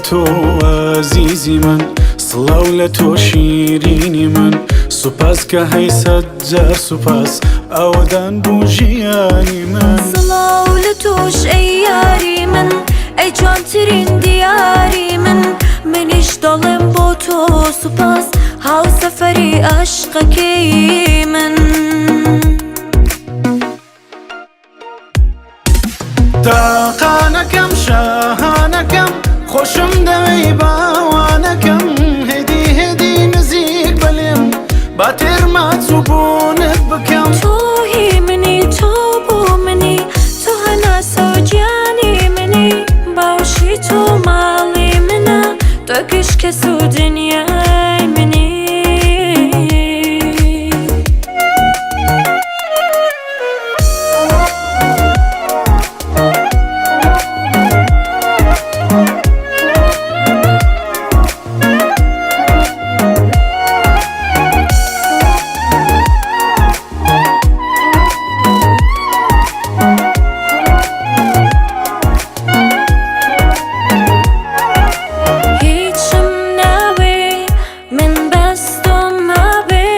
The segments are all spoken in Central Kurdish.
تۆ ئازیزی من، سڵاو لە تۆ شیرینی من، سوپاس کە هەی سەد جار سوپاس، ئاوەدان بوو ژیانی من. سڵاو لە تۆش ئەی یاری من، ئەی جوانترین دیاری من، منیش دەڵێم بۆ تۆ سوپاس، هاوسەفەری ئەشقەکەی من. تاقانەکەم شاهانەکەم خۆشم دەوێی باوانەکەم هێدی هێدی نزیک بەلێم با تێر ماچ و بوونت بکەم. تۆ هی منی تۆ بۆ منی تۆ هەناسە و گیانی منی باوشی تۆ ماڵی منە تۆ گشت کەس و دنیای منی. هیچم ناوێ من بەس تۆم مابێ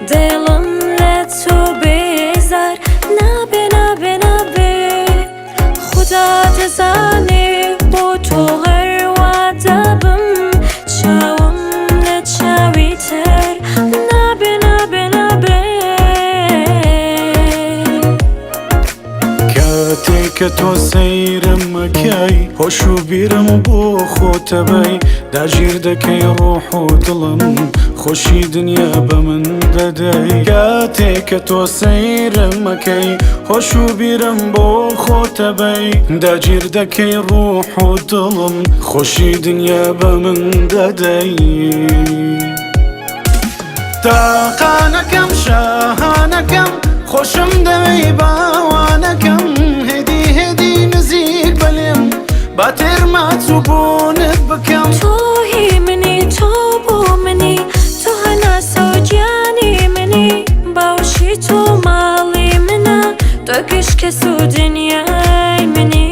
دڵم لە تۆ بێزار نابێ نابێ نابێ خودا دەزانێ بۆ تۆ هەر وا دەبم چاوم لە چاوی تر نابێ نابێ نابێ. کاتێ کە تۆ سەیرم ئەکەی هۆش و بیرم بۆ خۆتە بەی داگیر دەکەی ڕۆح و دڵم خۆشی دنیا بە من دەدەی کاتێ کە تۆ سەیرم ئەکەی هۆش و بیرم بۆ خۆتە بەی داگیر دەکەی ڕۆح و دڵم خۆشی دنیا بە من دەدەی. تاقانەکەم شاهانەکەم خۆشم دەوێی باوانەکەم هێدی هێدی نزیک بەلێم با تێر ماچ و بوونت بکەم. تۆ هی منی تۆ بۆ منی تۆ هەناسە و گیانی منی باوشی تۆ ماڵی منە تۆ گشت کەس و دنیای منی.